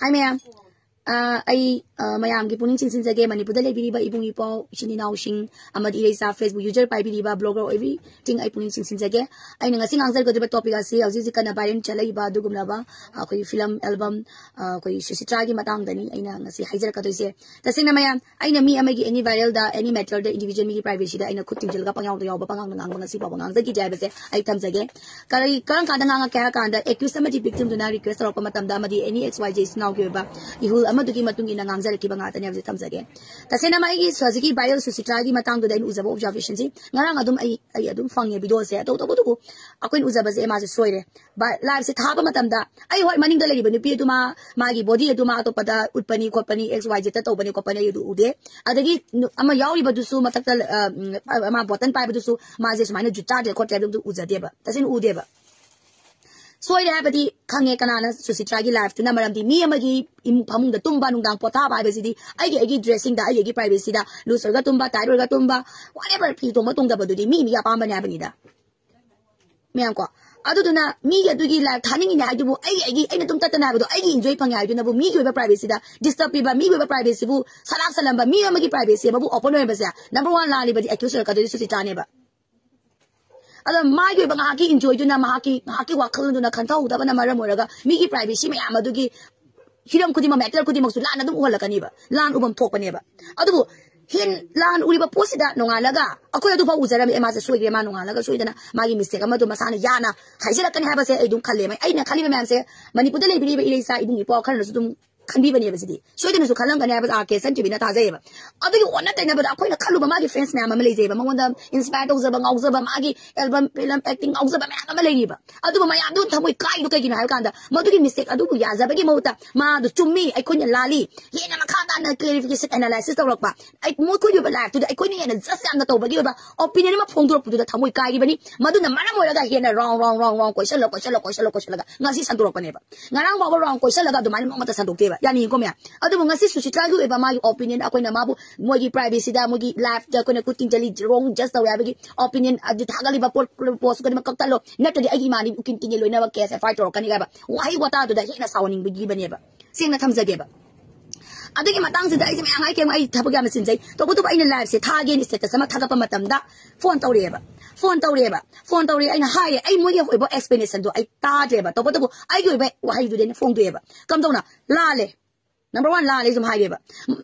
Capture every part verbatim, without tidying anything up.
Hi ꯃꯌꯥꯝ꯫ ꯑ, ꯑꯩ, ꯑ, ꯃꯌꯥꯝꯒꯤ ꯄꯨꯛꯅꯤꯡ ꯆꯤꯡꯁꯤꯟꯖꯒꯦ, ꯃꯅꯤꯄꯨꯔꯗ ꯂꯩꯕꯤꯔꯤꯕ ꯏꯕꯨꯡ ꯏꯄ꯭ꯋꯥ, ꯏꯆꯤꯟ ꯏꯅꯥꯎꯁꯤꯡ ꯑꯃꯗꯤ ꯏꯔꯩꯆꯥ Facebook user ꯄꯥꯏꯕꯤꯔꯤꯕ blogger everything ꯑꯩ ꯄꯨꯛꯅꯤꯡ ꯆꯤꯡꯁꯤꯟꯖꯒꯦ꯫ ꯑꯩꯅ ꯉꯁꯤ ꯉꯥꯡꯖꯒꯗꯧꯔꯤꯕ topic ꯑꯁꯤ ꯍꯧꯖꯤꯛ ꯍꯧꯖꯤꯛ ꯀꯟꯅ viral ꯆꯠꯂꯛꯏꯕ ꯑꯗꯨꯒꯨꯝꯂꯕ, ꯑ, ꯑꯩꯈꯣꯏꯒꯤ film album, ꯑ, ꯑꯩꯈꯣꯏ ꯁꯨꯁꯤꯇ꯭ꯔꯥꯒꯤ ꯃꯇꯥꯡꯗꯅꯤ ꯑꯩꯅ ꯉꯁꯤ ꯍꯥꯏꯖꯔꯛꯀꯗꯣꯏꯁꯦ꯫ ꯇꯁꯦꯡꯅ ꯃꯌꯥꯝ, ꯑꯩꯅ ꯃꯤ ꯑꯃꯒꯤ any viralꯗ, any matterꯗ individual ꯃꯤꯒꯤ privacyꯗ ꯑꯩꯅ ꯈꯨꯠ ꯊꯤꯡꯖꯤꯜꯂꯒ ꯄꯪꯌꯥꯎꯗ ꯌꯥꯎꯕ, ꯄꯉꯥꯡꯗ ꯉꯥꯡꯕ ꯉꯁꯤ ꯐꯥꯎꯕ ꯉꯥꯡꯖꯈꯤꯗꯦ ꯍꯥꯏꯕꯁꯦ ꯑꯩ ꯊꯝꯖꯒꯦ꯫ ꯀꯔꯤ, ꯀꯔꯝ ꯀꯥꯟꯗ ꯉꯥꯡꯉꯛꯀꯦ ꯍꯥꯏꯔ ꯀꯥꯟꯗ, accused ꯑꯃꯗꯤ victimꯗꯨꯅ request ꯇꯧꯔꯛꯄ ꯃꯇꯝꯗ, ꯑꯃꯗꯤ any X Y Z ꯏꯆꯤꯟ ꯏꯅꯥꯎꯒꯤ ꯑꯣꯏꯕ ꯏꯍꯨꯜ ꯑꯃꯗꯨꯒꯤ ꯃꯇꯨꯡ ꯏꯟꯅ ꯉꯥꯡꯖꯔꯛꯈꯤꯕ ꯉꯥꯛꯇꯅꯦ ꯍꯥꯏꯕꯁꯦ ꯊꯝꯖꯒꯦ꯫ ꯇꯁꯦꯡꯅ ꯃꯥꯒꯤ ꯍꯧꯖꯤꯛꯀꯤ viral ꯁꯨꯁꯤꯇ꯭ꯔꯥꯒꯤ ꯃꯇꯥꯡꯗꯨꯗ ꯑꯩꯅ ꯎꯖꯕ observationꯁꯤ, ꯉꯔꯥꯡ ꯑꯗꯨꯝ ꯑꯩ, ꯑꯩ ꯑꯗꯨꯝ ꯐꯪꯉꯦ videoꯁꯦ, ꯑꯇꯧ ꯇꯧꯕꯗꯨꯕꯨ ꯑꯩꯈꯣꯏꯅ ꯎꯖꯕꯁꯦ ꯃꯥꯁꯦ ꯁꯣꯏꯔꯦ꯫ Liveꯁꯦ ꯊꯥꯕ ꯃꯇꯝꯗ ꯑꯩ, ꯍꯣꯏ, ꯃꯅꯤꯡꯗ ꯂꯩꯔꯤꯕ ꯅꯨꯄꯤ ꯑꯗꯨꯃ ꯃꯥꯒꯤ body ꯑꯗꯨꯃ ꯑꯇꯣꯞꯄꯗ ꯎꯠꯄꯅꯤ ꯈꯣꯠꯄꯅꯤ, X Y Zꯇ ꯇꯧꯕꯅꯤ ꯈꯣꯠꯄꯅꯤ, ꯑꯩ ꯑꯗꯨ ꯎꯗꯦ꯫ ꯑꯗꯒꯤ ꯅꯨ-, ꯑꯃ ꯌꯥꯎꯔꯤꯕꯗꯨꯁꯨ ꯃꯊꯛꯇ, ꯑ, ꯎꯝ, ꯑ, ꯃꯥ button ꯄꯥꯏꯕꯗꯨꯁꯨ ꯃꯥꯁꯦ ꯁꯨꯃꯥꯏꯅ ꯖꯨꯠ ꯆꯥꯗ꯭ꯔꯦ ꯈꯣꯠꯇ꯭ꯔꯦ ꯍꯥꯏꯕꯗꯨ ꯎꯖꯗꯦꯕ, ꯇꯁꯦꯡꯅ ꯎꯗꯦꯕ꯫ ꯁꯣꯏꯔꯦ ꯍꯥꯏꯕꯗꯤ ꯈꯪꯉꯦ ꯀꯅꯥꯅ ꯁꯨꯁꯤꯇ꯭ꯔꯥꯒꯤ liveꯇꯨꯅ, ꯃꯔꯝꯗꯤ ꯃꯤ ꯑꯃꯒꯤ ꯏꯃꯨꯡ ꯐꯃꯨꯡꯗ ꯇꯨꯝꯕ, ꯅꯨꯡꯗꯥꯡ ꯄꯣꯊꯥꯕ ꯍꯥꯏꯕꯁꯤꯗꯤ ꯑꯩꯒꯤ, ꯑꯩꯒꯤ dressingꯗ, ꯑꯩꯒꯤ, ꯑꯩꯒꯤ privacyꯗ, loose ꯑꯣꯏꯔꯒ ꯇꯨꯝꯕ, tight ꯑꯣꯏꯔꯒ ꯇꯨꯝꯕ, whatever, ꯐꯤ ꯊꯣꯡꯕ ꯊꯣꯡꯗꯕꯗꯨꯗꯤ ꯃꯤ ꯃꯤꯒꯤ ꯑꯄꯥꯝꯕꯅꯦ ꯍꯥꯏꯕꯅꯤꯗ꯫ ꯃꯌꯥꯝ ꯀꯣ, ꯑꯗꯨꯗꯨꯅ ꯃꯤꯒꯤ ꯑꯗꯨꯒꯤ live ꯊꯥꯅꯤꯡꯉꯤꯅꯦ ꯍꯥꯏꯗꯨꯕꯨ, ꯑꯩꯒꯤ, ꯑꯩꯒꯤ, ꯑꯩꯅ ꯇꯨꯝ ꯇꯠꯇꯅ ꯍꯥꯏꯕꯗꯣ ꯑꯩꯒꯤ enjoy ꯐꯪꯉꯦ ꯍꯥꯏꯗꯨꯅꯕꯨ ꯃꯤꯒꯤ ꯑꯣꯏꯕ privacyꯗ disturb ꯄꯤꯕ, ꯃꯤꯒꯤ ꯑꯣꯏꯕ privacyꯕꯨ ꯁꯂꯥꯛ ꯁꯂꯝꯕ, ꯃꯤ ꯑꯃꯒꯤ privacy ꯑꯃꯕꯨ open ꯑꯣꯏꯕꯁꯦ number one ꯂꯥꯜꯂꯤꯕꯗꯤ accused ꯑꯣꯏꯔꯛꯀꯗꯣꯏꯗꯤ ꯁꯨꯁꯤꯇ꯭ꯔꯥꯅꯦꯕ꯫ ꯑꯗꯣ ꯃꯥꯒꯤ ꯑꯣꯏꯕ ꯉꯥꯏꯍꯥꯛꯀꯤ enjoyꯗꯨꯅ, ꯃꯍꯥꯛꯀꯤ, ꯉꯥꯏꯍꯥꯛꯀꯤ ꯋꯥꯈꯜꯗꯨꯅ ꯈꯟꯊꯍꯧꯗꯕꯅ ꯃꯔꯝ ꯑꯣꯏꯔꯒ ꯃꯤꯒꯤ privacy ꯃꯌꯥꯝ ꯑꯗꯨꯒꯤ ꯍꯤꯔꯝ ꯈꯨꯗꯤꯡꯃꯛ, matter ꯈꯨꯗꯤꯡꯃꯛꯁꯨ ꯂꯥꯟꯅ ꯑꯗꯨꯝ ꯎꯍꯜꯂꯛꯀꯅꯤꯕ, ꯂꯥꯟ ꯎꯐꯝ ꯊꯣꯛꯄꯅꯦꯕ꯫ ꯑꯗꯨꯕꯨ ꯍꯦꯟ-, ꯂꯥꯟ ꯎꯔꯤꯕ ꯄꯣꯠꯁꯤꯗ ꯅꯣꯡꯉꯥꯜꯂꯒ ꯑꯩꯈꯣꯏ ꯑꯗꯨꯐꯥꯎ ꯎꯖꯔꯝꯃꯤ, ꯑꯦ, ꯃꯥꯁꯦ ꯁꯣꯏꯈ꯭ꯔꯦ, ꯃꯥ ꯅꯣꯡꯉꯥꯜꯂꯒ ꯁꯣꯏꯗꯅ ꯃꯥꯒꯤ mistake ꯑꯃꯗꯣ ꯃꯁꯥꯅ ꯌꯥꯅ ꯍꯥꯏꯖꯔꯛꯀꯅꯤ ꯍꯥꯏꯕꯁꯦ ꯑꯩ ꯑꯗꯨꯝ ꯈꯜꯂꯦ꯫ ꯑꯩꯅ ꯈꯜꯂꯤꯕ ꯃꯌꯥꯝꯁꯦ, ꯃꯅꯤꯄꯨꯔꯗ ꯂꯩꯕꯤꯔꯤꯕ ꯏꯔꯩꯆꯥ ꯏꯕꯨꯡ ꯏꯄ꯭ꯋꯥ ꯈꯔꯅꯁꯨ ꯑꯗꯨꯝ ꯈꯟꯕꯤꯕꯅꯦꯕ ꯁꯤꯗꯤ꯫ ꯁꯣꯏꯗꯅꯁꯨ ꯈꯜꯂꯝꯒꯅꯤ ꯍꯥꯏꯕ ꯑꯥꯔ ꯀꯦ ꯁꯟ ꯇꯤ ꯚꯤꯅ ꯊꯥꯖꯩꯌꯦꯕ꯫ ꯑꯗꯨꯒꯤ ꯑꯣꯟꯅ ꯇꯩꯅꯕꯗ ꯑꯩꯈꯣꯏꯅ ꯈꯜꯂꯨꯕ ꯃꯥꯒꯤ fans ꯃꯌꯥꯝ ꯑꯃ ꯂꯩꯖꯩꯕ, ꯃꯉꯣꯟꯗ inspire ꯇꯧꯖꯕ, ꯉꯥꯎꯖꯕ, ꯃꯥꯒꯤ album, film, acting ꯉꯥꯎꯖꯕ ꯃꯌꯥꯝ ꯑꯃ ꯂꯩꯔꯤꯕ꯫ ꯑꯗꯨꯕꯨ ꯃꯌꯥꯝꯗꯨ ꯊꯃꯣꯏ ꯀꯥꯏꯗꯣ ꯀꯩꯒꯤꯅꯣ ꯍꯥꯏꯕ ꯀꯥꯟꯗ, ꯃꯗꯨꯒꯤ mistake ꯑꯗꯨꯕꯨ ꯌꯥꯖꯕꯒꯤ ꯃꯍꯨꯠꯇ ꯃꯥꯗꯨ ꯆꯨꯝꯃꯤ, ꯑꯩꯈꯣꯏꯅ ꯂꯥꯜꯂꯤ, ꯍꯦꯟꯅ ꯃꯈꯥ ꯇꯥꯅ ꯑꯅ clarification analysis ꯇꯧꯔꯛꯄ, ꯑꯩ ꯃꯈꯣꯏꯒꯤ ꯑꯣꯏꯕ live ꯇꯨꯗ ꯑꯩꯈꯣꯏꯅ ꯍꯦꯟꯅ just ꯌꯥꯝꯅ ꯇꯧꯕꯒꯤ ꯑꯣꯏꯕ opinion ꯑꯃ ꯐꯣꯡꯗꯣꯔꯛꯄꯗꯨꯗ ꯊꯃꯣꯏ ꯀꯥꯏꯔꯤꯕꯅꯤ꯫ ꯃꯗꯨꯅ ꯃꯔꯝ ꯑꯣꯏꯔꯒ ꯍꯦꯟꯅ wrong wrong wrong wrong ꯀꯣꯏꯁꯜꯂ ꯀꯣꯏꯁꯜꯂ ꯀꯣꯏꯁꯜꯂ ꯀꯣꯏꯁꯜꯂꯒ ꯉꯁꯤ ꯁꯟꯗꯣꯔꯛꯄꯅꯦꯕ꯫ ꯉꯔꯥꯡ ꯐꯥꯎꯕ wrong ꯀꯣꯏꯁꯜꯂꯒ ꯑꯗꯨꯃꯥꯏꯅ ꯃꯑꯣꯡ ꯑꯃꯇ ꯁꯟꯗꯣꯛꯇꯦꯕ, ꯌꯥꯅꯤꯡꯉꯤꯀꯣ ꯃꯌꯥꯝ? ꯑꯗꯨꯕꯨ ꯉꯁꯤ ꯁꯨꯁꯤꯇ꯭ꯔꯥꯒꯤ ꯑꯣꯏꯕ ꯃꯥꯒꯤ opinion, ꯑꯩꯈꯣꯏꯅ ꯃꯥꯕꯨ ꯃꯣꯏꯒꯤ privacy ꯗ, ꯃꯣꯏꯒꯤ live ꯇ ꯑꯩꯈꯣꯏꯅ ꯀꯨꯠ ꯇꯤꯡꯖꯜꯂꯤ, wrong judge ꯇꯧꯋꯦ ꯍꯥꯏꯕꯒꯤ opinion ꯑꯗꯨ ꯊꯥꯒꯠꯂꯤꯕ ꯄꯣꯠ, post ꯈꯨꯗꯤꯡꯃꯛ ꯀꯛꯊꯠꯂꯣ, ꯅꯠꯇ꯭ꯔꯗꯤ ꯑꯩꯒꯤ ꯏꯃꯥꯟꯅꯕꯤ ꯎꯀꯤꯜ ꯇꯤꯡꯉꯦ ꯂꯣꯏꯅꯃꯛ case F I R ꯇꯧꯔꯛꯀꯅꯤ ꯍꯥꯏꯕ ꯋꯥꯍꯩ ꯋꯥꯇꯥꯗꯨꯗ ꯍꯦꯟꯅ ꯁꯥꯎꯍꯟꯅꯤꯡꯕꯒꯤꯕꯅꯦꯕ꯫ ꯁꯦꯡꯅ ꯊꯝꯖꯒꯦꯕ꯫ ꯑꯗꯨꯒꯤ ꯃꯇꯥꯡꯁꯤꯗ ꯑꯩꯁꯦ ꯃꯌꯥꯝ ꯍꯥꯏ ꯀꯩꯝ, ꯑꯩ ꯊꯕꯛ ꯌꯥꯝꯅ ꯆꯤꯟꯖꯩ꯫ ꯇꯧꯕꯇꯕꯨ ꯑꯩꯅ live ꯁꯦ ꯊꯥꯒꯦꯅ status ꯑꯃ ꯊꯥꯒꯠꯄ ꯃꯇꯝꯗ phone ꯇꯧꯔꯛꯑꯦꯕ꯫ Phone ꯇꯧꯔꯛꯑꯦ, ꯑꯩꯅ ꯍꯥꯏꯔꯦ, ꯑꯩ ꯃꯣꯏꯒꯤ ꯑꯣꯏꯕ explanation ꯗꯣ ꯑꯩ ꯇꯥꯗ꯭ꯔꯦꯕ꯫ ꯇꯧꯕꯇꯕꯨ ꯑꯩꯒꯤ ꯑꯣꯏꯕ ꯋꯥꯍꯩꯗꯨꯗꯤ ꯑꯩꯅ ꯐꯣꯡꯗꯣꯛꯑꯦꯕ꯫ ꯀꯝꯗꯧꯅ? ꯂꯥꯜꯂꯦ꯫ Number one, ꯂꯥꯜꯂꯦ ꯁꯨꯝ ꯍꯥꯏꯔꯦꯕ꯫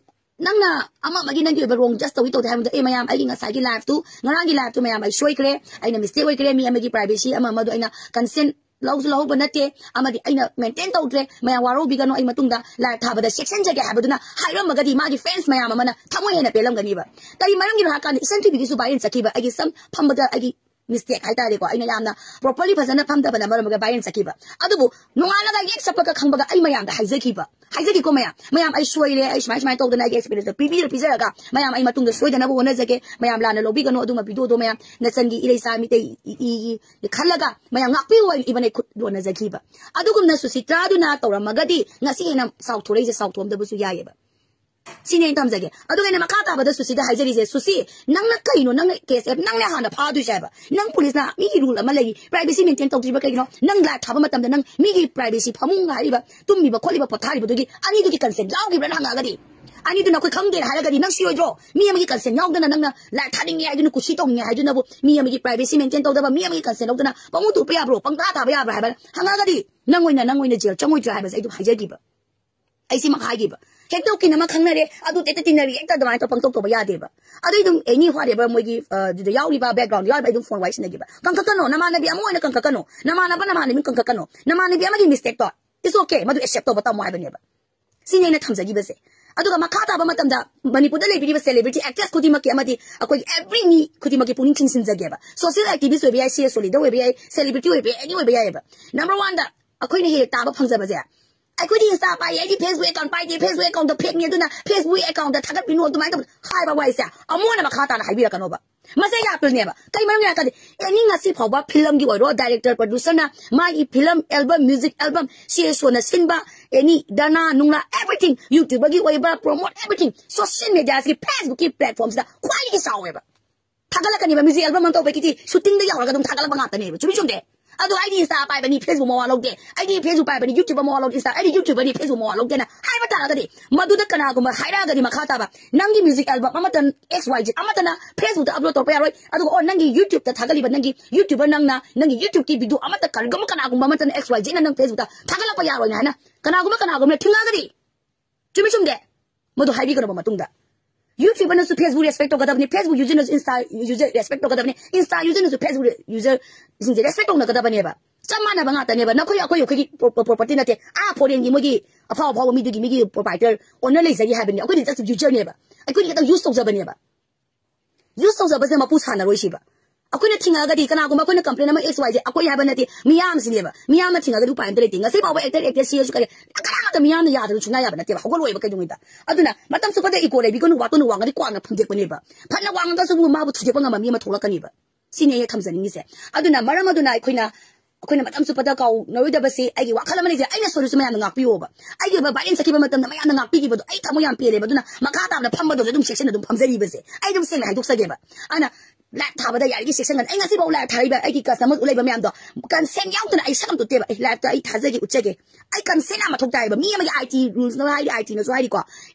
ꯅꯪꯅ ꯑꯃ ꯑꯃꯒꯤ ꯅꯪꯒꯤ ꯑꯣꯏꯕ wrong judge ꯇꯧꯏ ꯇꯧꯗꯦ ꯍꯥꯏꯕꯗ, ꯑꯦ, ꯃꯌꯥꯝ, ꯑꯩꯒꯤ ꯉꯁꯥꯏꯒꯤ live ꯇꯨ, ꯉꯔꯥꯡꯒꯤ live ꯇꯨ ꯃꯌꯥꯝ, ꯑꯩ ꯁꯣꯏꯈ꯭ꯔꯦ, ꯑꯩꯅ mistake ꯑꯣꯏꯈ꯭ꯔꯦ, ꯃꯤ ꯑꯃꯒꯤ privacy ꯑꯃ ꯑꯃꯗꯣ ꯑꯩꯅ consent ꯂꯧꯁꯨ ꯂꯧꯍꯧꯕ ꯅꯠꯇꯦ, ꯑꯃꯗꯤ ꯑꯩꯅ maintain ꯇꯧꯗ꯭ꯔꯦ, ꯃꯌꯥꯝ ꯋꯥꯔꯧꯕꯤꯒꯅꯨ, ꯑꯩ ꯃꯇꯨꯡꯗ live ꯊꯥꯕꯗ ꯆꯦꯛꯁꯤꯟꯖꯒꯦ ꯍꯥꯏꯕꯗꯨꯅ ꯍꯥꯏꯔꯝꯃꯒꯗꯤ ꯃꯥꯒꯤ fans ꯃꯌꯥꯝ ꯑꯃꯅ ꯊꯃꯣꯏ ꯍꯦꯟꯅ ꯄꯦꯜꯂꯝꯒꯅꯤꯕ꯫ ꯀꯔꯤ ꯃꯔꯝꯒꯤꯅꯣ ꯍꯥꯏꯔꯀꯥꯟꯗ ꯏꯆꯟ ꯊꯣꯏꯕꯤꯒꯤꯁꯨ viral ꯆꯠꯈꯤꯕ, ꯑꯩꯒꯤ ꯁꯝ ꯐꯝꯕꯗ ꯑꯩꯒꯤ mistake ꯍꯥꯏꯇꯥꯔꯦꯀꯣ, ꯑꯩꯅ ꯌꯥꯝꯅ properly ꯐꯖꯅ ꯐꯝꯗꯕꯅ ꯃꯔꯝ ꯑꯣꯏꯔꯒ viral ꯆꯠꯈꯤꯕ꯫ ꯑꯗꯨꯕꯨ ꯅꯣꯡꯉꯥꯜꯂꯒ ꯌꯦꯛ ꯆꯠꯄꯒ ꯈꯪꯕꯒ ꯑꯩ ꯃꯌꯥꯝꯗ ꯍꯥꯏꯖꯈꯤꯕ, ꯍꯥꯏꯖꯈꯤꯀꯣ ꯃꯌꯥꯝ, "ꯃꯌꯥꯝ, ꯑꯩ ꯁꯣꯏꯔꯦ, ꯑꯩ ꯁꯨꯃꯥꯏ ꯁꯨꯃꯥꯏꯅ ꯇꯧꯗꯅ ꯑꯩꯒꯤ experience ꯗꯣ ꯄꯤꯕꯤꯔ ꯄꯤꯖꯔꯒ ꯃꯌꯥꯝ ꯑꯩ ꯃꯇꯨꯡꯗ ꯁꯣꯏꯗꯅꯕ ꯍꯣꯠꯅꯖꯒꯦ, ꯃꯌꯥꯝ ꯂꯥꯟꯅ ꯂꯧꯕꯤꯒꯅꯨ, ꯑꯗꯨꯒꯨꯝꯕ video ꯗꯣ ꯃꯌꯥꯝ ꯅꯆꯟꯒꯤ ꯏꯔꯩꯆꯥ ꯃꯤꯇꯩ ꯏ-, ꯏꯒꯤ ꯈꯜꯂꯒ ꯃꯌꯥꯝ ꯉꯥꯛꯄꯤꯌꯨ" ꯍꯥꯏꯅ ꯏꯕꯅ ꯈꯨꯠ ꯂꯣꯟꯅꯖꯈꯤꯕ꯫ ꯑꯗꯨꯒꯨꯝꯅ ꯁꯨꯁꯤꯇ꯭ꯔꯥꯗꯨꯅ ꯇꯧꯔꯝꯃꯒꯗꯤ ꯉꯁꯤ ꯍꯦꯟꯅ ꯆꯥꯎꯊꯣꯔꯛꯏꯁꯦ ꯆꯥꯎꯊꯣꯛꯑꯝꯗꯕꯁꯨ ꯌꯥꯏꯑꯕ꯫ ꯁꯤꯅꯦ ꯑꯩꯅ ꯊꯝꯖꯒꯦ꯫ ꯑꯗꯨꯒ ꯑꯩꯅ ꯃꯈꯥ ꯇꯥꯕꯗ ꯁꯨꯁꯤꯗ ꯍꯥꯏꯖꯔꯤꯁꯦ, ꯁꯨꯁꯤ, ꯅꯪꯅ ꯀꯩꯅꯣ, ꯅꯪꯅ case F, ꯅꯪꯅ ꯍꯥꯟꯅ ꯐꯥꯗꯣꯏꯁꯦ ꯍꯥꯏꯕ? ꯅꯪ police ꯅ ꯃꯤꯒꯤ rule ꯑꯃ ꯂꯩꯔꯤ, privacy maintain ꯇꯧꯗ꯭ꯔꯤꯕ ꯀꯩꯒꯤꯅꯣ? ꯅꯪ live ꯊꯥꯕ ꯃꯇꯝꯗ ꯅꯪ ꯃꯤꯒꯤ privacy, ꯐꯃꯨꯡ ꯍꯥꯏꯔꯤꯕ, ꯇꯨꯝꯃꯤꯕ ꯈꯣꯠꯂꯤꯕ ꯄꯣꯊꯥꯔꯤꯕꯗꯨꯒꯤ ꯑꯅꯤꯗꯨꯒꯤ consent ꯌꯥꯎꯈꯤꯕ꯭ꯔꯥꯅ ꯍꯪꯉꯛꯑꯒꯗꯤ, ꯑꯅꯤꯗꯨꯅ ꯑꯩꯈꯣꯏ ꯈꯪꯗꯦꯅ ꯍꯥꯏꯔꯒꯗꯤ ꯅꯪ ꯁꯤꯔꯣꯏꯗ꯭ꯔꯣ? ꯃꯤ ꯑꯃꯒꯤ consent ꯌꯥꯎꯗꯅ ꯅꯪꯅ live ꯊꯥꯅꯤꯡꯉꯦ ꯍꯥꯏꯗꯨꯅ, ꯀꯨꯁꯤ ꯇꯧꯅꯤꯡꯉꯦ ꯍꯥꯏꯗꯨꯅꯕꯨ, ꯃꯤ ꯑꯃꯒꯤ privacy maintain ꯇꯧꯗꯕ, ꯃꯤ ꯑꯃꯒꯤ consent ꯂꯧꯗꯅ ꯄꯪꯎ ꯎꯠꯄ ꯌꯥꯕ꯭ꯔꯣ? ꯄꯪꯊꯥ ꯊꯥꯕ ꯌꯥꯕ꯭ꯔꯥ ꯍꯥꯏꯕ ꯍꯪꯉꯛꯑꯒꯗꯤ ꯅꯪ ꯑꯣꯏꯅ, ꯅꯪ ꯑꯣꯏꯅ jail ꯆꯪꯉꯣꯏꯗ꯭ꯔꯥ ꯍꯥꯏꯕꯁꯦ ꯑꯩ ꯑꯗꯨꯝ ꯍꯥꯏꯖꯈꯤꯕ꯫ ꯑꯩ ꯁꯤꯃꯛ ꯍꯥꯏꯈꯤꯕ꯫ ꯍꯦꯛꯇ ꯎꯀꯤꯜ ꯑꯃ ꯈꯪꯅꯔꯦ, ꯑꯗꯨ ꯍꯦꯛꯇ ꯇꯤꯟꯅꯔꯤ, ꯍꯦꯛꯇ ꯑꯗꯨꯃꯥꯏꯅ ꯇꯧ-, ꯄꯪꯇꯧ ꯇꯧꯕ ꯌꯥꯗꯦꯕ꯫ ꯑꯗꯨ ꯑꯗꯨꯝ any whatever ꯃꯣꯏꯒꯤ, ꯑ, ꯑꯗꯨꯗ ꯌꯥꯎꯔꯤꯕ, background ꯌꯥꯎꯔꯤꯕ, ꯑꯩ ꯑꯗꯨꯝ phone ꯋꯥꯔꯤ ꯁꯤꯟꯅꯈꯤꯕ꯫ ꯀꯟꯈꯠꯀꯅꯣ, ꯅꯃꯥꯟꯅꯕꯤ ꯑꯃ ꯑꯣꯏꯅ ꯀꯟꯈꯠꯀꯅꯣ, ꯅꯃꯥꯟꯅꯕ ꯅꯃꯥꯟꯅꯕꯤ ꯀꯟꯈꯠꯀꯅꯣ, ꯅꯃꯥꯟꯅꯕꯤ ꯑꯃꯒꯤ mistake ꯇꯣ it's okay, ꯃꯗꯨ accept ꯇꯧꯕ ꯇꯝꯃꯣ ꯍꯥꯏꯕꯅꯦꯕ꯫ ꯁꯤꯅꯤ ꯑꯩꯅ ꯊꯝꯖꯈꯤꯕꯁꯦ꯫ ꯑꯗꯨꯒ ꯃꯈꯥ ꯇꯥꯕ ꯃꯇꯝꯗ ꯃꯅꯤꯄꯨꯔꯗ ꯂꯩꯕꯤꯔꯤꯕ celebrity actress ꯈꯨꯗꯤꯡꯃꯛꯀꯤ ꯑꯃꯗꯤ ꯑꯩꯈꯣꯏꯒꯤ every ꯃꯤ ꯈꯨꯗꯤꯡꯃꯛꯀꯤ ꯄꯨꯛꯅꯤꯡ ꯆꯤꯡꯁꯤꯟꯖꯒꯦꯕ꯫ Social activist ꯑꯣꯏꯕ ꯌꯥꯏ, C S O leader ꯑꯣꯏꯕ ꯌꯥꯏ, celebrity ꯑꯣꯏꯕ ꯌꯥꯏ, any ꯑꯣꯏꯕ ꯌꯥꯏꯑꯕ꯫ Number one ꯗ ꯑꯩꯈꯣꯏꯅ ꯍꯦꯛ ꯍꯦꯛ ꯇꯥꯕ ꯐꯪꯖꯕꯁꯦ, ꯑꯩꯈꯣꯏꯗꯤ Insta ꯄꯥꯏꯌꯦ, ꯑꯩꯗꯤ Facebook account ꯄꯥꯏꯗꯦ, Facebook account ꯗ fake ꯅꯤ, ꯑꯗꯨꯅ Facebook account ꯗ ꯊꯥꯒꯠꯄꯤꯅꯨ ꯑꯗꯨꯃꯥꯏꯅ ꯇꯧꯕ ꯍꯥꯏꯕ ꯋꯥꯍꯩꯁꯦ ꯑꯃꯨꯛ ꯍꯟꯅ ꯃꯈꯥ ꯇꯥꯅ ꯍꯥꯏꯕꯤꯔꯛꯀꯅꯣꯕ꯫ ꯃꯁꯤ ꯑꯩꯒꯤ appeal ꯅꯦꯕ꯫ ꯀꯩ ꯃꯔꯝꯒꯤꯅꯣ ꯍꯥꯏꯔꯀꯥꯟꯗ ꯑꯦꯅꯤ ꯉꯁꯤ ꯐꯥꯎꯕ film ꯒꯤ ꯑꯣꯏꯔꯣ, director producer ꯅ ꯃꯥꯒꯤ film, album, music album, ꯁꯤ ꯁꯣꯟꯅ ꯁꯤꯟꯕ, ꯑꯦꯅꯤ ꯙꯔꯅꯥ ꯅꯨꯡꯂꯥ, everything, YouTuber ꯒꯤ ꯑꯣꯏꯕ promote, everything, social media ꯁꯤ, Facebook ꯀꯤ platform ꯁꯤꯗ ꯈ꯭ꯋꯥꯏꯗꯒꯤ ꯆꯥꯎꯋꯦꯕ꯫ ꯊꯥꯒꯠꯂꯛꯀꯅꯤꯕ, music album ꯑꯃ ꯇꯧꯕꯒꯤ shooting ꯗ ꯌꯧꯔꯒ ꯑꯗꯨꯝ ꯊꯥꯒꯠꯂꯛꯄ ꯉꯥꯛꯇꯅꯦꯕ꯫ ꯆꯨꯝꯃꯤ ꯆꯨꯝꯗꯦ? ꯑꯗꯣ ꯑꯩꯗꯤ Insta ꯄꯥꯏꯕꯅꯤ, Facebook ꯃꯋꯥ ꯂꯧꯗꯦ, ꯑꯩꯗꯤ Facebook ꯄꯥꯏꯕꯅꯤ, YouTube ꯃꯋꯥ ꯂꯧꯗꯦ, Insta, ꯑꯩꯗꯤ YouTuber ꯅꯤ, Facebook ꯃꯋꯥ ꯂꯧꯗꯦꯅ ꯍꯥꯏꯕ ꯇꯥꯔꯒꯗꯤ, ꯃꯗꯨꯗ ꯀꯅꯥꯒꯨꯝꯕ ꯍꯥꯏꯔꯛꯑꯒꯗꯤ ꯃꯈꯥ ꯇꯥꯕ, ꯅꯪꯒꯤ music album ꯑꯃꯠꯇ X Y Z ꯑꯃꯠꯇꯅ Facebook ꯇ upload ꯇꯧꯔꯛꯄ ꯌꯥꯔꯣꯏ, ꯑꯗꯨꯒ ꯑꯣ ꯅꯪꯒꯤ YouTube ꯇ ꯊꯥꯒꯠꯂꯤꯕ ꯅꯪꯒꯤ YouTuber ꯅꯪꯅ ꯅꯪꯒꯤ YouTube ꯀꯤ video ꯑꯃꯠꯇ ꯀꯔꯤꯒꯨꯝꯕ ꯀꯅꯥꯒꯨꯝꯕ ꯑꯃꯠꯇꯅ X Y Z ꯅ ꯅꯪ Facebook ꯇ ꯊꯥꯒꯠꯂꯛꯄ ꯌꯥꯔꯣꯏꯅ ꯍꯥꯏꯅ ꯀꯅꯥꯒꯨꯝꯕ ꯀꯅꯥꯒꯨꯝꯕꯅ ꯊꯤꯡꯉꯛꯑꯒꯗꯤ, ꯆꯨꯝꯃꯤ ꯆꯨꯝꯗꯦ? ꯃꯗꯨ ꯍꯥꯏꯕꯤꯒꯗꯧꯕ ꯃꯇꯨꯡꯗ, YouTuber ꯅꯁꯨ Facebook respect ꯇꯧꯒꯗꯕꯅꯤ, Facebook user ꯅꯁꯨ Insta user respect ꯇꯧꯒꯗꯕꯅꯤ, Insta user ꯅꯁꯨ Facebook user ꯁꯤꯡꯁꯦ respect ꯇꯧꯅꯒꯗꯕꯅꯦꯕ꯫ ꯆꯞ ꯃꯥꯟꯅꯕ ꯉꯥꯛꯇꯅꯦꯕ꯫ ꯅꯈꯣꯏ ꯑꯩꯈꯣꯏ ꯑꯩꯈꯣꯏꯒꯤ pro-, pro-, property ꯅꯠꯇꯦ꯫ ꯑꯥ foreign ꯒꯤ ꯃꯣꯏꯒꯤ ꯑꯐꯥꯎ ꯑꯐꯥꯎꯕ ꯃꯤꯗꯨꯒꯤ, ꯃꯤꯒꯤ proprietor, owner ꯂꯩꯖꯔꯤ ꯍꯥꯏꯕꯅꯤ꯫ ꯑꯩꯈꯣꯏꯗꯤ just user ꯅꯦꯕ꯫ ꯑꯩꯈꯣꯏꯗꯤ ꯈꯤꯇꯪ use ꯇꯧꯖꯕꯅꯦꯕ꯫ Use ꯇꯧꯖꯕꯁꯦ ꯃꯄꯨ ꯁꯥꯟꯅꯔꯣꯏ ꯁꯤꯕ꯫ ꯑꯩꯈꯣꯏꯅ ꯊꯤꯡꯉꯛꯑꯒꯗꯤ, ꯀꯅꯥꯒꯨꯝꯕ ꯑꯩꯈꯣꯏꯅ complain ꯑꯃ X Y Z, ꯑꯩꯈꯣꯏ ꯍꯥꯏꯕ ꯅꯠꯇꯦ, ꯃꯤꯌꯥꯝꯁꯤꯅꯦꯕ꯫ ꯃꯤꯌꯥꯝꯅ ꯊꯤꯡꯉꯛꯑꯒꯗꯤ ꯎꯄꯥꯏ ꯑꯝꯇ ꯂꯩꯇꯦ꯫ ꯉꯁꯤ ꯐꯥꯎꯕ actor, actress ꯁꯤꯁꯨ ꯀꯔꯤ, ꯀꯅꯥꯃꯠꯇ ꯃꯤꯌꯥꯝꯅ ꯌꯥꯗꯕ ꯁꯨꯡꯌꯥ ꯌꯥꯕ ꯅꯠꯇꯦꯕ꯫ ꯍꯧꯒꯠꯂꯣꯏꯕ ꯀꯩꯗꯧꯉꯩꯗ꯫ ꯑꯗꯨꯅ ꯃꯇꯝ ꯆꯨꯞꯄꯗ ego ꯂꯩꯕꯤꯒꯅꯨ, ꯋꯥꯠꯇꯨꯅ ꯋꯥꯡꯉꯗꯤ ꯀ꯭ꯋꯥꯛꯅ ꯐꯝꯗꯦꯛꯄꯅꯦꯕ꯫ ꯐꯅ ꯋꯥꯡꯉꯒꯁꯨ ꯃꯥꯕꯨ ꯊꯨꯗꯦꯛꯄ ꯉꯝꯕ ꯃꯤ ꯑꯃ ꯊꯣꯛꯂꯛꯀꯅꯦꯕ꯫ ꯁꯤꯅꯤ ꯑꯩꯅ ꯊꯝꯖꯅꯤꯡꯉꯤꯁꯦ꯫ ꯑꯗꯨꯅ ꯃꯔꯝ ꯑꯗꯨꯅ ꯑꯩꯈꯣꯏꯅ, ꯑꯩꯈꯣꯏꯅ ꯃꯇꯝ ꯆꯨꯞꯄꯗ ꯀꯥꯎꯅꯔꯣꯏꯗꯕꯁꯤ ꯑꯩꯒꯤ ꯋꯥꯈꯜ ꯑꯃ ꯂꯩꯖꯩ꯫ ꯑꯩꯅ ꯁꯣꯏꯔꯁꯨ ꯃꯌꯥꯝꯅ ꯉꯥꯛꯄꯤꯌꯣꯕ꯫ ꯑꯩꯒꯤ ꯑꯣꯏꯕ viral ꯆꯠꯈꯤꯕ ꯃꯇꯝꯗ ꯃꯌꯥꯝꯅ ꯉꯥꯛꯄꯤꯈꯤꯕꯗꯣ ꯑꯩ ꯊꯃꯣꯏ ꯌꯥꯝ ꯄꯦꯜꯂꯦꯕ꯫ ꯑꯗꯨꯅ ꯃꯈꯥ ꯇꯥꯕꯗ ꯐꯝꯕꯗꯁꯨ ꯑꯗꯨꯝ ꯆꯦꯛꯁꯤꯟꯅ ꯑꯗꯨꯝ ꯐꯝꯖꯔꯤꯕꯁꯦ꯫ ꯑꯩ ꯑꯗꯨꯝ ꯁꯦꯡꯅ ꯍꯥꯏꯗꯣꯛꯆꯒꯦꯕ꯫ ꯑꯗꯨꯅ live ꯊꯥꯕꯗ ꯌꯥꯔꯤꯒꯩ ꯆꯦꯛꯁꯤꯟꯒꯅꯤ꯫ ꯑꯩ ꯉꯁꯤꯐꯥꯎ live ꯊꯥꯔꯤꯕ ꯑꯩꯒꯤ customer ꯎꯠꯂꯛꯏꯕ ꯃꯌꯥꯝꯗꯣ consent ꯌꯥꯎꯗꯅ ꯑꯩ ꯁꯛ ꯑꯝ ꯎꯠꯇꯦꯕ꯫ ꯑꯩ live ꯇ ꯑꯩ ꯊꯥꯖꯒꯦ, ꯎꯠꯆꯒꯦ꯫ ꯑꯩ consent ꯌꯥꯝ ꯃꯊꯧ ꯇꯥꯏꯌꯦꯕ꯫ ꯃꯤ ꯑꯃꯒꯤ I T rules ꯅ ꯍꯥꯏꯔꯤ, I T ꯅꯁꯨ ꯍꯥꯏꯔꯤꯀꯣ꯫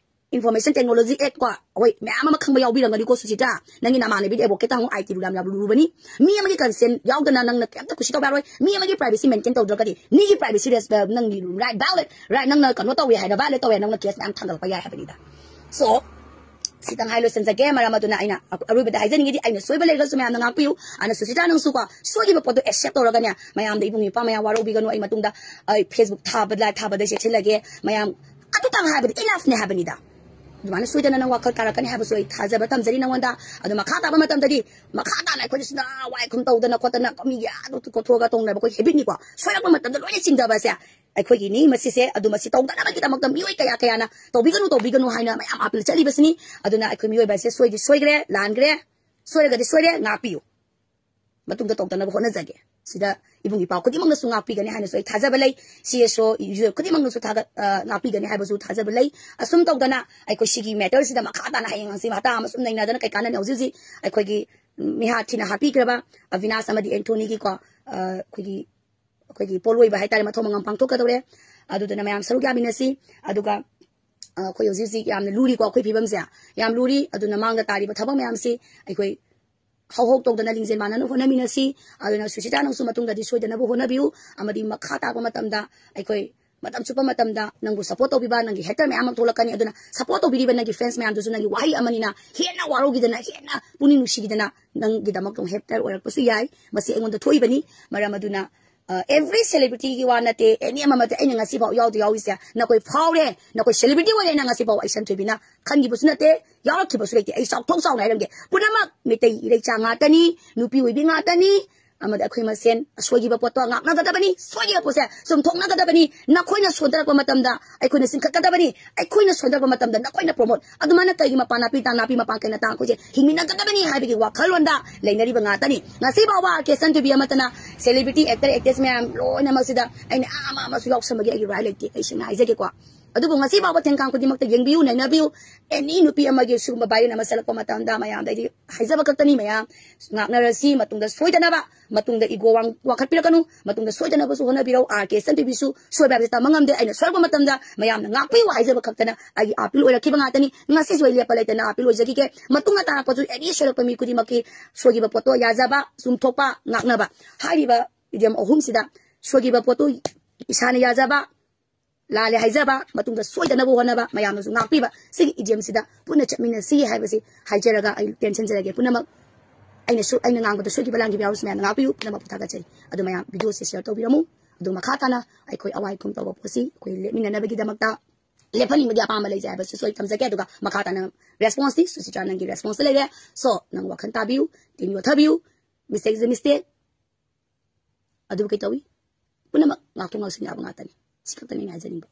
Information Technology Act ꯀꯣ, ꯑꯩꯈꯣꯏ ꯃꯌꯥꯝ ꯑꯃ ꯈꯪꯕ ꯌꯥꯎꯕꯤꯔꯝꯒꯅꯤꯀꯣ ꯁꯨꯁꯤꯇꯥ꯫ ꯅꯪꯒꯤ ꯅꯃꯥꯟꯅꯕꯤꯗꯤ advocate ꯇ ꯍꯪꯉꯨ, I T rule ꯌꯥꯝ ꯂꯨꯕꯅꯤ꯫ ꯃꯤ ꯑꯃꯒꯤ consent ꯌꯥꯎꯗꯅ ꯅꯪꯅ ꯀꯩꯝꯇ ꯀꯨꯁꯤ ꯇꯧꯕ ꯌꯥꯔꯣꯏ꯫ ꯃꯤ ꯑꯃꯒꯤ privacy maintain ꯇꯧꯗ꯭ꯔꯒꯗꯤ, ꯃꯤꯒꯤ privacy res-, ꯅꯪꯒꯤ right, valid right, ꯅꯪꯅ ꯀꯩꯅꯣ ꯇꯧꯋꯦ ꯍꯥꯏꯅ, violate ꯇꯧꯋꯦ ꯍꯥꯏꯅ ꯅꯪꯅ case ꯃꯌꯥꯝ ꯊꯥꯡꯒꯠꯂꯛꯄ ꯌꯥꯏ ꯍꯥꯏꯕꯅꯤꯗ꯫ So, ꯁꯤꯇꯪ ꯍꯥꯏ ꯂꯣꯏꯁꯤꯟꯖꯒꯦ꯫ ꯃꯔꯝ ꯑꯗꯨꯅ ꯑꯩꯅ ꯑꯔꯣꯏꯕꯗ ꯍꯥꯏꯖꯅꯤꯡꯉꯤꯗꯤ, ꯑꯩꯅ ꯁꯣꯏꯕ ꯂꯩꯔꯒꯁꯨ ꯃꯌꯥꯝꯅ ꯉꯥꯛꯄꯤꯌꯨ꯫ ꯑꯗꯨꯅ ꯁꯨꯁꯤꯇꯥ ꯅꯪꯁꯨꯀꯣ, ꯁꯣꯏꯈꯤꯕ ꯄꯣꯠꯇꯣ accept ꯇꯧꯔꯒꯅꯦ, ꯃꯌꯥꯝꯗ ꯏꯕꯨꯡ ꯏꯄ꯭ꯋꯥ ꯃꯌꯥꯝ ꯋꯥꯔꯧꯕꯤꯒꯅꯨ꯫ ꯑꯩ ꯃꯇꯨꯡꯗ ꯑꯩ Facebook ꯊꯥꯕ, live ꯊꯥꯕꯗ ꯆꯦꯛꯁꯤꯜꯂꯒꯦ꯫ ꯃꯌꯥꯝ ꯑꯗꯨꯇꯪ ꯍꯥꯏꯕꯗꯤ enough ꯅꯦ ꯍꯥꯏꯕꯅꯤꯗ꯫ ꯑꯗꯨꯃꯥꯏꯅ ꯁꯣꯏꯗꯅ ꯅꯪ ꯋꯥꯈꯜ ꯇꯥꯔꯛꯀꯅꯤ ꯍꯥꯏꯕꯁꯨ ꯑꯩ ꯊꯥꯖꯕ ꯊꯝꯖꯔꯤ ꯅꯪꯉꯣꯟꯗ꯫ ꯑꯗꯣ ꯃꯈꯥ ꯇꯥꯕ ꯃꯇꯝꯗꯗꯤ, ꯃꯈꯥ ꯇꯥꯅ ꯑꯩꯈꯣꯏꯅ ꯁꯤꯗ ꯋꯥꯏ ꯈꯨꯝ ꯇꯧꯗꯅ ꯈꯣꯠꯇꯅ ꯃꯤꯒꯤ ꯑꯗꯨ ꯀꯣꯊꯣꯛꯑꯒ ꯇꯧꯅꯕ ꯑꯩꯈꯣꯏ ꯍꯦꯕꯤꯠꯅꯤꯀꯣ꯫ ꯁꯣꯏꯔꯛꯄ ꯃꯇꯝꯗ ꯂꯣꯏꯅ ꯆꯤꯡꯊꯕꯁꯦ ꯑꯩꯈꯣꯏꯒꯤꯅꯤ꯫ ꯃꯁꯤꯁꯦ, ꯑꯗꯨ ꯃꯁꯤ ꯇꯧꯗꯅꯕꯒꯤꯗꯃꯛꯇ ꯃꯤꯑꯣꯏ ꯀꯌꯥ ꯀꯌꯥꯅ "ꯇꯧꯕꯤꯒꯅꯨ, ꯇꯧꯕꯤꯒꯅꯨ" ꯍꯥꯏꯅ ꯃꯌꯥꯝ ꯑꯥꯄꯤꯜ ꯆꯠꯂꯤꯕꯁꯤꯅꯤ꯫ ꯑꯗꯨꯅ ꯑꯩꯈꯣꯏ ꯃꯤꯑꯣꯏꯕ ꯑꯁꯦ ꯁꯣꯏꯗꯤ ꯁꯣꯏꯈ꯭ꯔꯦ, ꯂꯥꯟꯈ꯭ꯔꯦ, ꯁꯣꯏꯔꯒꯗꯤ ꯁꯣꯏꯔꯦ, ꯉꯥꯛꯄꯤꯌꯨ꯫ ꯃꯇꯨꯡꯗ ꯇꯧꯗꯅꯕ ꯍꯣꯠꯅꯖꯒꯦ꯫ ꯁꯤꯗ ꯏꯕꯨꯡ ꯏꯄꯥ ꯈꯨꯗꯤꯡꯃꯛꯅꯁꯨ ꯉꯥꯛꯄꯤꯒꯅꯤ ꯍꯥꯏꯅꯁꯨ ꯑꯩ ꯊꯥꯖꯕ ꯂꯩ꯫ ꯁꯤ ꯑꯦꯁ ꯑꯣ ꯈꯨꯗꯤꯡꯃꯛꯅꯁꯨ ꯊꯥꯒꯠ-, ꯑ, ꯉꯥꯛꯄꯤꯒꯅꯤ ꯍꯥꯏꯕꯁꯨ ꯊꯥꯖꯕ ꯂꯩ꯫ ꯑꯁꯨꯝ ꯇꯧꯗꯅ ꯑꯩꯈꯣꯏ ꯁꯤꯒꯤ ꯃꯦꯇꯔꯁꯤꯗ ꯃꯈꯥ ꯇꯥꯅ ꯍꯌꯦꯡ ꯍꯪꯆꯤꯠ ꯍꯞꯇꯥ ꯑꯃ ꯁꯨꯝ ꯅꯩꯅꯗꯅ ꯀꯩ ꯀꯥꯟꯅꯅꯤ? ꯍꯧꯖꯤꯛ ꯍꯧꯖꯤꯛ ꯑꯩꯈꯣꯏꯒꯤ ꯃꯤꯍꯥꯠ ꯊꯤꯅ ꯍꯥꯠꯄꯤꯈ꯭ꯔꯕ ꯑꯕꯤꯅꯥꯁ ꯑꯃꯗꯤ ꯑꯦꯟꯊꯣꯅꯤꯒꯤꯀꯣ, ꯑ, ꯑꯩꯈꯣꯏꯒꯤ, ꯑꯩꯈꯣꯏꯒꯤ ꯄꯣꯠꯂꯣꯏꯕ ꯍꯥꯏꯇꯥꯔꯦ, ꯃꯊꯧ ꯃꯉꯝ ꯄꯥꯡꯊꯣꯛꯀꯗꯧꯔꯦ꯫ ꯑꯗꯨꯗꯨꯅ ꯃꯌꯥꯝ ꯁꯔꯨꯛ ꯌꯥꯃꯤꯟꯅꯁꯤ꯫ ꯑꯗꯨꯒ, ꯑ, ꯑꯩꯈꯣꯏ ꯍꯧꯖꯤꯛ ꯍꯧꯖꯤꯛ ꯌꯥꯝꯅ ꯂꯨꯔꯤꯀꯣ ꯑꯩꯈꯣꯏ ꯐꯤꯕꯝꯁꯦ, ꯌꯥꯝ ꯂꯨꯔꯤ꯫ ꯑꯗꯨꯅ ꯃꯥꯡꯗ ꯇꯥꯔꯤꯕ ꯊꯕꯛ ꯃꯌꯥꯝꯁꯤ ꯑꯩꯈꯣꯏ ꯍꯧ ꯍꯧ ꯇꯧꯗꯅ ꯂꯤꯡꯖꯦꯜ ꯃꯥꯟꯅꯅ ꯍꯣꯠꯅꯃꯤꯟꯅꯁꯤ꯫ ꯑꯗꯨꯅ ꯁꯨꯁꯤꯇꯥ, ꯅꯪꯁꯨ ꯃꯇꯨꯡꯗꯗꯤ ꯁꯣꯏꯗꯅꯕ ꯍꯣꯠꯅꯕꯤꯌꯨ꯫ ꯑꯃꯗꯤ ꯃꯈꯥ ꯇꯥꯕ ꯃꯇꯝꯗ ꯑꯩꯈꯣꯏ ꯃꯇꯝ ꯆꯨꯞꯄ ꯃꯇꯝꯗ ꯅꯪꯕꯨ ꯁꯞꯄꯣꯔꯠ ꯇꯧꯕꯤꯕ ꯅꯪꯒꯤ ꯍꯦꯇꯔ ꯃꯌꯥꯝ ꯑꯃ ꯊꯣꯛꯂꯛꯀꯅꯤ꯫ ꯑꯗꯨꯅ ꯁꯞꯄꯣꯔꯠ ꯇꯧꯕꯤꯔꯤꯕ ꯅꯪꯒꯤ ꯐꯦꯟꯁ ꯃꯌꯥꯝꯗꯨꯁꯨ ꯅꯪꯒꯤ ꯋꯥꯍꯩ ꯑꯃꯅꯤꯅ ꯍꯦꯟꯅ ꯋꯥꯔꯧꯈꯤꯗꯅ, ꯍꯦꯟꯅ ꯄꯨꯛꯅꯤꯡ ꯅꯨꯡꯁꯤꯈꯤꯗꯅ ꯅꯪꯒꯤꯗꯃꯛꯇ ꯍꯦꯇꯔ ꯑꯣꯏꯔꯛꯄꯁꯨ ꯌꯥꯏ꯫ ꯃꯁꯤ ꯑꯩꯉꯣꯟꯗ ꯊꯣꯛꯏꯕꯅꯤ꯫ ꯃꯔꯝ ꯑꯗꯨꯅ, ꯑ, ꯑꯦꯚ꯭ꯔꯤ ꯁꯦꯂꯤꯕ꯭ꯔꯤꯇꯤꯒꯤ ꯋꯥ ꯅꯠꯇꯦ, ꯑꯦꯅꯤ ꯑꯃ ꯑꯃꯗ ꯑꯩꯅ ꯉꯁꯤꯐꯥꯎ ꯌꯥꯎꯗ ꯌꯥꯎꯔꯤꯁꯦ ꯅꯈꯣꯏ ꯐꯥꯎꯔꯦ, ꯅꯈꯣꯏ ꯁꯦꯂꯤꯕ꯭ꯔꯤꯇꯤ ꯑꯣꯏꯔꯦꯅ ꯉꯁꯤꯐꯥꯎ ꯑꯩ ꯁꯟꯊꯣꯏꯕꯤꯅ ꯈꯟꯈꯤꯕꯁꯨ ꯅꯠꯇꯦ, ꯌꯥꯎꯔꯛꯈꯤꯕꯁꯨ ꯂꯩꯇꯦ꯫ ꯑꯩ ꯆꯥꯎꯊꯣꯛ ꯆꯥꯎꯅ ꯍꯥꯏꯔꯝꯒꯦ, ꯄꯨꯝꯅꯃꯛ ꯃꯤꯇꯩ ꯏꯔꯩꯆꯥ ꯉꯥꯛꯇꯅꯤ, ꯅꯨꯄꯤ ꯑꯣꯏꯕꯤ ꯉꯥꯛꯇꯅꯤ꯫ ꯑꯃꯗꯤ ꯑꯩꯈꯣꯏ ꯃꯁꯦꯟ ꯑꯁꯣꯏꯈꯤꯕ ꯄꯣꯠꯇꯣ ꯉꯥꯛꯅꯒꯗꯕꯅꯤ, ꯁꯣꯏꯈꯤꯕ ꯄꯣꯠꯁꯦ ꯆꯨꯝꯊꯣꯛꯅꯒꯗꯕꯅꯤ꯫ ꯅꯈꯣꯏꯅ ꯁꯣꯟꯊꯔꯛꯄ ꯃꯇꯝꯗ ꯑꯩꯈꯣꯏꯅ ꯆꯤꯡꯈꯠꯀꯗꯕꯅꯤ, ꯑꯩꯈꯣꯏꯅ ꯁꯣꯟꯊꯔꯛꯄ ꯃꯇꯝꯗ ꯅꯈꯣꯏꯅ ꯄ꯭ꯔꯣꯃꯣꯠ꯫ ꯑꯗꯨꯃꯥꯏꯅ ꯀꯩꯒꯤ ꯃꯄꯥꯟ ꯅꯥꯄꯤ ꯇꯥ ꯅꯥꯄꯤ ꯃꯄꯥꯟ ꯀꯩꯅ ꯇꯥ ꯑꯩꯈꯣꯏꯁꯦ ꯍꯤꯡꯃꯤꯟꯅꯒꯗꯕꯅꯤ ꯍꯥꯏꯕꯒꯤ ꯋꯥꯈꯜꯂꯣꯟꯗ ꯂꯩꯅꯔꯤꯕ ꯉꯥꯛꯇꯅꯤ꯫ ꯉꯁꯤ ꯐꯥꯎꯕ ꯑꯥꯔ ꯀꯦ ꯁꯟꯊꯣꯏꯕꯤ ꯑꯃꯠꯇꯅ ꯁꯦꯂꯤꯕ꯭ꯔꯤꯇꯤ, ꯑꯦꯛꯇꯔ, ꯑꯦꯛꯇ꯭ꯔꯦꯁ ꯃꯌꯥꯝ ꯂꯣꯏꯅꯃꯛꯁꯤꯗ ꯑꯩꯅ ꯑꯃ ꯑꯃꯁꯨ ꯌꯥꯎꯁꯟꯕꯒꯤ ꯑꯩꯒꯤ ꯔꯥꯏꯠ ꯂꯩꯇꯦ, ꯑꯩ ꯁꯦꯡꯅ ꯍꯥꯏꯖꯒꯦꯀꯣ꯫ ꯑꯗꯨꯕꯨ ꯉꯁꯤ ꯐꯥꯎꯕ ꯊꯦꯡꯀꯥꯡ ꯈꯨꯗꯤꯡꯃꯛꯇ ꯌꯦꯡꯕꯤꯌꯨ, ꯅꯩꯅꯕꯤꯌꯨ꯫ ꯑꯦꯅꯤ ꯅꯨꯄꯤ ꯑꯃꯒꯤ ꯁꯤꯒꯨꯝꯕ ꯚꯥꯏꯔꯦꯜ ꯑꯃ ꯆꯠꯂꯛꯄ ꯃꯇꯝꯗ ꯃꯌꯥꯝꯗ ꯑꯩꯗꯤ ꯍꯥꯏꯖꯕ ꯈꯛꯇꯅꯤ, ꯃꯌꯥꯝ ꯉꯥꯛꯅꯔꯁꯤ꯫ ꯃꯇꯨꯡꯗ ꯁꯣꯏꯗꯅꯕ, ꯃꯇꯨꯡꯗ ꯏꯒꯣ ꯋꯥꯡ-, ꯋꯥꯡꯈꯠꯄꯤꯔꯛꯀꯅꯨ꯫ ꯃꯇꯨꯡꯗ ꯁꯣꯏꯗꯅꯕꯁꯨ ꯍꯣꯠꯅꯕꯤꯔꯛꯎ꯫ ꯑꯥꯔ ꯀꯦ ꯁꯟꯊꯣꯏꯕꯤꯁꯨ ꯁꯣꯏꯕ ꯍꯥꯏꯕꯁꯤ ꯇꯝꯕ ꯉꯝꯗꯦ꯫ ꯑꯩꯅ ꯁꯣꯏꯔꯛꯄ ꯃꯇꯝꯗ ꯃꯌꯥꯝꯅ ꯉꯥꯛꯄꯤꯌꯨ ꯍꯥꯏꯖꯕ ꯈꯛꯇꯅ ꯑꯩꯒꯤ ꯑꯥꯄꯤꯜ ꯑꯣꯏꯔꯛꯈꯤꯕ ꯉꯥꯛꯇꯅꯤ꯫ ꯉꯁꯤꯁꯨ ꯑꯩ ꯂꯦꯞꯄ ꯂꯩꯇꯅ ꯑꯥꯄꯤꯜ ꯑꯣꯏꯖꯈꯤꯒꯦ꯫ ꯃꯇꯨꯡꯗ ꯇꯥꯔꯛꯄꯁꯨ ꯑꯦꯅꯤ ꯁꯣꯏꯔꯛꯄ ꯃꯤ ꯈꯨꯗꯤꯡꯃꯛꯀꯤ ꯁꯣꯏꯈꯤꯕ ꯄꯣꯠꯇꯣ ꯌꯥꯖꯕ, ꯆꯨꯝꯊꯣꯛꯄ, ꯉꯥꯛꯅꯕ꯫ ꯍꯥꯏꯔꯤꯕ ꯏꯗꯤꯌꯝ ꯑꯍꯨꯝꯁꯤꯗ ꯁꯣꯏꯈꯤꯕ ꯄꯣꯠꯇꯨ ꯏꯁꯥꯅ ꯌꯥꯖꯕ, ꯂꯥꯜꯂꯦ ꯍꯥꯏꯖꯕ, ꯃꯇꯨꯡꯗ ꯁꯣꯏꯗꯅꯕ ꯍꯣꯠꯅꯕ, ꯃꯌꯥꯝꯅꯁꯨ ꯉꯥꯛꯄꯤꯕ, ꯁꯤꯒꯤ ꯏꯗꯤꯌꯝꯁꯤꯗ ꯄꯨꯟꯅ ꯆꯠꯃꯤꯟꯅꯁꯤ ꯍꯥꯏꯕꯁꯤ ꯍꯥꯏꯖꯔꯒ ꯑꯩ ꯇꯦꯟꯁꯤꯟꯖꯔꯒꯦ꯫ ꯄꯨꯝꯅꯃꯛ ꯑꯩꯅꯁꯨ, ꯑꯩꯅ ꯉꯥꯡꯕꯗ ꯁꯣꯏꯈꯤꯕ ꯂꯥꯟꯈꯤꯕ ꯌꯥꯎꯔꯁꯨ ꯃꯌꯥꯝꯅ ꯉꯥꯛꯄꯤꯌꯨ꯫ ꯄꯨꯝꯅꯃꯛꯄꯨ ꯊꯥꯒꯠꯆꯔꯤ꯫ ꯑꯗꯨ ꯃꯌꯥꯝ ꯚꯤꯗꯤꯑꯣꯁꯤ ꯁꯤꯌꯔ ꯇꯧꯕꯤꯔꯝꯃꯨ꯫ ꯑꯗꯨ ꯃꯈꯥ ꯇꯥꯅ ꯑꯩꯈꯣꯏ ꯑꯋꯥꯏ ꯈꯨꯝ ꯇꯧꯕ ꯄꯣꯠꯁꯤ ꯑꯩꯈꯣꯏ ꯂꯦꯞꯃꯤꯟꯅꯅꯕꯒꯤꯗꯃꯛꯇ ꯂꯦꯞꯍꯟꯅꯤꯡꯕꯒꯤ ꯑꯄꯥꯝꯕ ꯂꯩꯖꯩ ꯍꯥꯏꯕꯁꯤꯁꯨ ꯑꯩ ꯊꯝꯖꯒꯦ꯫ ꯑꯗꯨꯒ ꯃꯈꯥ ꯇꯥꯅ response ꯇꯤ ꯁꯨꯆꯤꯇ꯭ꯔꯥ ꯅꯪꯒꯤ response ꯇ ꯂꯩꯔꯦ꯫ So ꯅꯪ ꯋꯥꯈꯜ ꯇꯥꯕꯤꯌꯨ, ꯇꯤꯟ ꯌꯣꯠꯊꯕꯤꯌꯨ, mistake is a mistake꯫ ꯑꯗꯨꯕꯨ ꯀꯩ ꯇꯧꯏ? ꯄꯨꯝꯅꯃꯛ ꯉꯥꯛꯊꯣꯛ ꯉꯥꯛꯁꯤꯟ ꯌꯥꯕ ꯉꯥꯛꯇꯅꯤ꯫ ꯁꯤ ꯈꯛꯇꯅꯤ ꯑꯩꯅ ꯍꯥꯏꯖꯅꯤꯡꯕ꯫